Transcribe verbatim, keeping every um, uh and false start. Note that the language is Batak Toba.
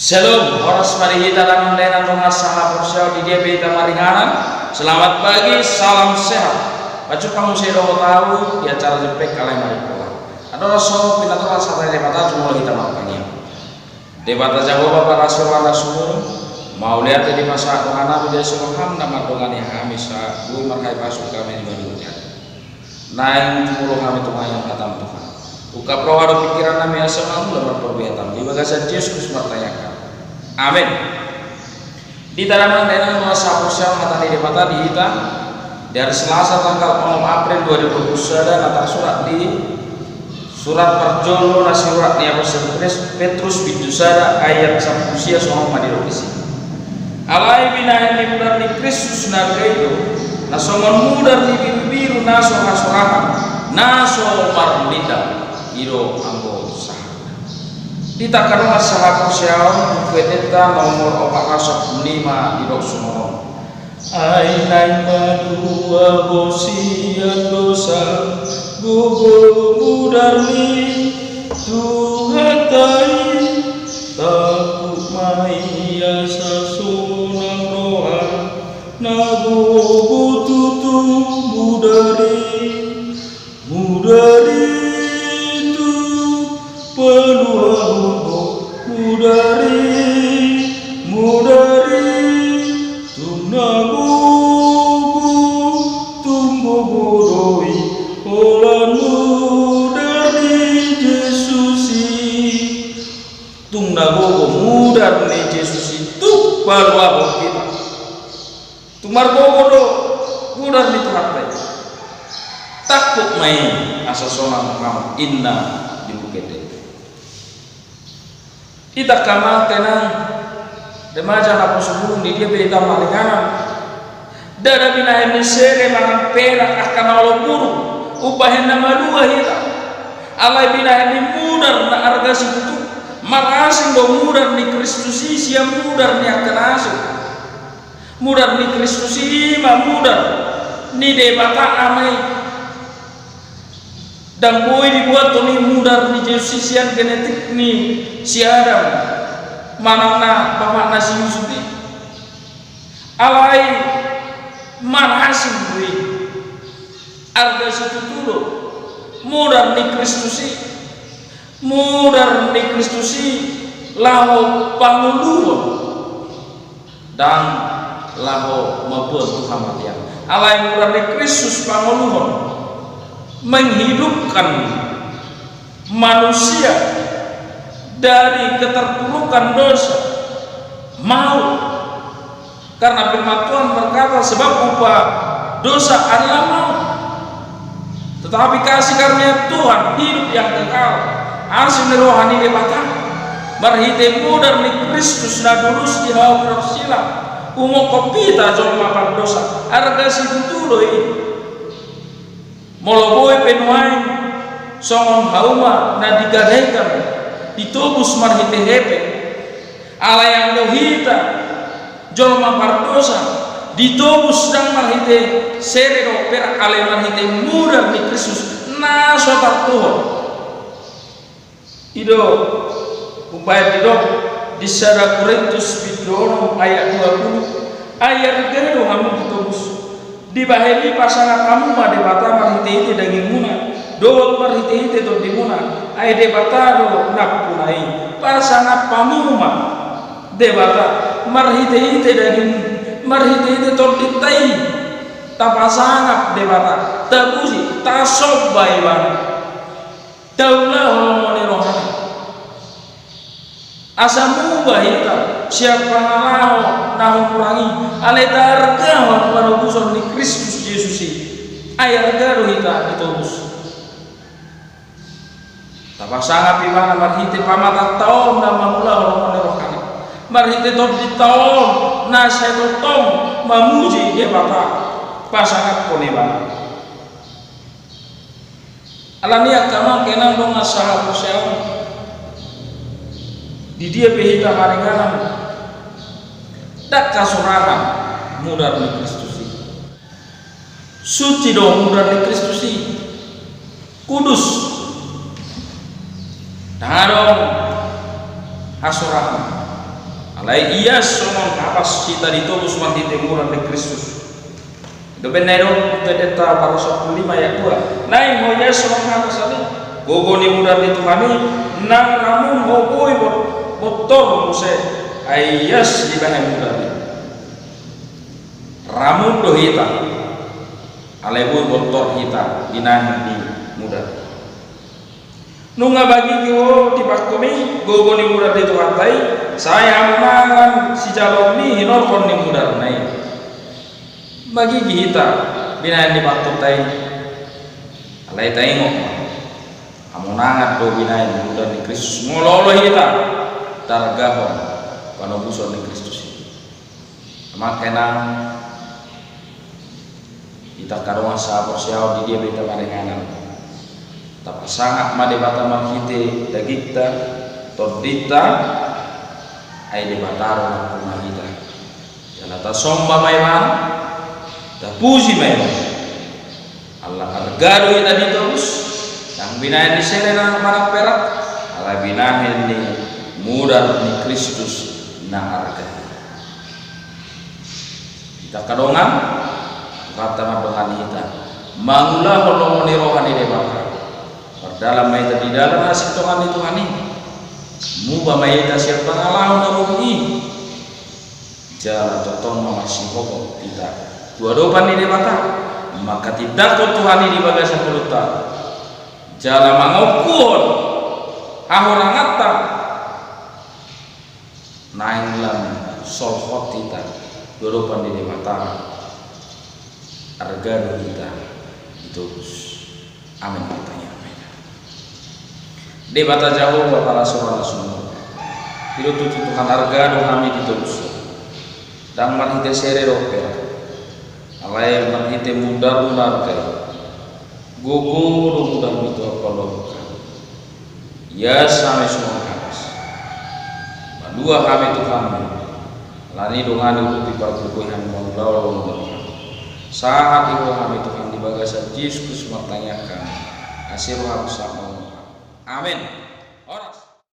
Shalom, horas ma di hita damang dainang dongan sahaporseaon di dia pe hita maringanan. Selamat pagi, salam sehat. Pajumpang muse dohot au di acara Jempek Alai Maripura. Andorang so pinatupa hata ni Debata, jumolo hita martangiang. Debata Jahowa, parasi roha na sumurung, mauliate dipasahat rohanami di asi ni roham na mandongani hami sahat boi marhahipason hami di minggu on. Naeng jumolo hami tumangihon hatam, Tuhan. Ungkap roha dohot pingkirannami asa mangula marparbue hatam. Di bagasan Jesus Kristus martangiang hami. Amen. Di hita damang dainang dongan sahaporseaon, hata ni Debata di hita di ari Selasa tanggal onom April dua ribu dua puluh sada, na tarsurat di surat parjolo na siurat ni Apostel Pres-, Petrus, bindu sada, ayat sampulu sia, songon on ma didok disi. Alai binahen ni mudar ni Kristus na arga i do, na songon mudar ni birubiru na so hasorangan, na so marlindang, i do anggo sahatna. Di hita angka dongan sahaporseaon, Buku Etenta nomor opat ratus sampulu lima didok songon on. Ai naeng malua ho sian dosa, gogo mudar ni Tuhanta i, tampuk ma i asa sonang roha, na gogo tutu mudar i. Mudar i tung paluahon ho, mudar i, mudar i, tung na gogo, tung gogo do i, holan mudar ni Jesus i. Tung na gogo mudar ni Jesus i tung paluahon hita. Tung margogo do mudar ni Tuhanta i. Tampuk ma i asa sonang roham, ninna di Buku Etenta. Di hita angka amang, inang, remaja naposobulung, di dia pe hita maringanan, ndada binahen ni sere manang perak angka na olo buruk umbahen na malua hita. Alai binahen ni mudar na arga situtu. Marasing do mudar ni Kristus i sian mudar ni angka na asing. Mudar ni Kristus i ma mudar ni Debata Ama i. Ndang boi dibuathon i mudar ni Jesus i sian genetik ni si Adam manang na bapakna si Yusuf i. Alai marasing do i. Arga situtu do mudar ni Kristus i. Mudar ni Kristus i laho pangoluhon. Ndang laho mamboan tu hamatean. Alai mudar ni Kristus pangoluhon, menghidupkan manusia dari keterpurukan dosa, maut. Karena firman Tuhan berkata, sebab upah dosa adalah maut. Tetapi kasih karunia Tuhan, hidup yang kekal, asi ni roha ni Debata, marhite mudar ni Kristus na durus di hau Priscilla, umongkop hita jolma pardosa, arga situtu do i. Molo boi pe nuaeng songon hauma na digadaikan, ditobus marhite hepeng, alai anggo hita jolma pardosa, ditobus ndang marhite sere dohot perak, alai marhite mudar ni Kristus na so tartuhor. I do umbahen didok di sada Korintus bindu onom ayat dua pulu, ai arga do hamu ditobus. Dibahen i pasangap hamu ma Debata marhite-hite dagingmuna dohot marhite-hite tondimuna, ai Debata do nampuna i. Pasangap hamu ma Debata marhite-hite daging, marhite-hite tondinta i. Tapasangap Debata, tapuji, tasomba Ibana. Taulahon lomo ni rohana asa muba hita sian pangalaho na hurang i, alai taargahon panobuson ni Kristus Jesus i. Ai arga do hita ditobus. Tapasangap Ibana marhite pamatanta on na mangulahon lomo ni rohana, marhite tondinta on na sai tongtong mamuji Debata. Pasangapkon Ibana. Alani i angka amang inang dongan sahaporseaon, di dia pe hita maringanan, ndang hasorangan mudar ni Kristus i. Suci do mudar ni Kristus i. Kudus. Ndang adong hasorangan. Ai ias songon hapas hita ditobus marhite mudar ni Kristus. Dohot na i do, Pendeta pasal sampulu lima ayat dua. Naeng ho ias songon hapas ale. Gogo ni mudar ni Tuhan i, nang ramun ho boi bot-, bontor muse, ai ias dibahen mudar i. Ramun do hita. Alai boi bontor hita binahen ni mudar. Nunga bagigi ho tipak hami gogo ni mudar ni Tuhanta i, sai hamonangan sijaloon ni hinorhon ni mudarna i. Bagigi hita binahen ni bangkonta i. Alai taingot ma, hamonangan do binahen ni mudar ni Kristus molo olo hita targahon panobuson ni Kristus i. Amang inang, hita angka dongan sahaporseaon di dia pe hita maringanan. Tapasangap ma Debata marhite dagingta, tondinta, ai Debata do nampuna hita. Jala tasomba ma ibana, tapuji ma ibana. Ala arga do hita ditobus, ndang binahen ni sere na manang perak, ala binahen ni mudar ni Kristus na arga. Hita angka dongan, Tuhanta mandongani hita mangulahon lomo ni roha ni Debata. Mardalan ma hita di dalan hasintongan ni Tuhan i. Muba ma hita sian pangalaho na rugi i. Jala tongtong ma marsihohot hita tu adopan ni Debata, manghatindanghon Tuhan i di bagasan ngolunta, jala mangongkuhon hahuranganta. Naeng lam solhot hita tu adopan ni Debata, arga do hita ditobus. Amen. Martangiang ma hita. Debata Jahowa, pala sora na sumur. Didok tutu Tuhan, arga do hami ditobus. Ndang marhite sere dohot perak. Alai marhite mudarmu na arga i. Gogo do mudarmi tu haporluan hami. Ias hami songon hapas. Malua hami Tuhan. Alani dongani, urupi, pargogoi hami mangulahon lomo ni roham. Sahat i roham Tuhan, di bagasan Jesus Kristus martangiang hami. Asi roham sahat mangulahon. Amen.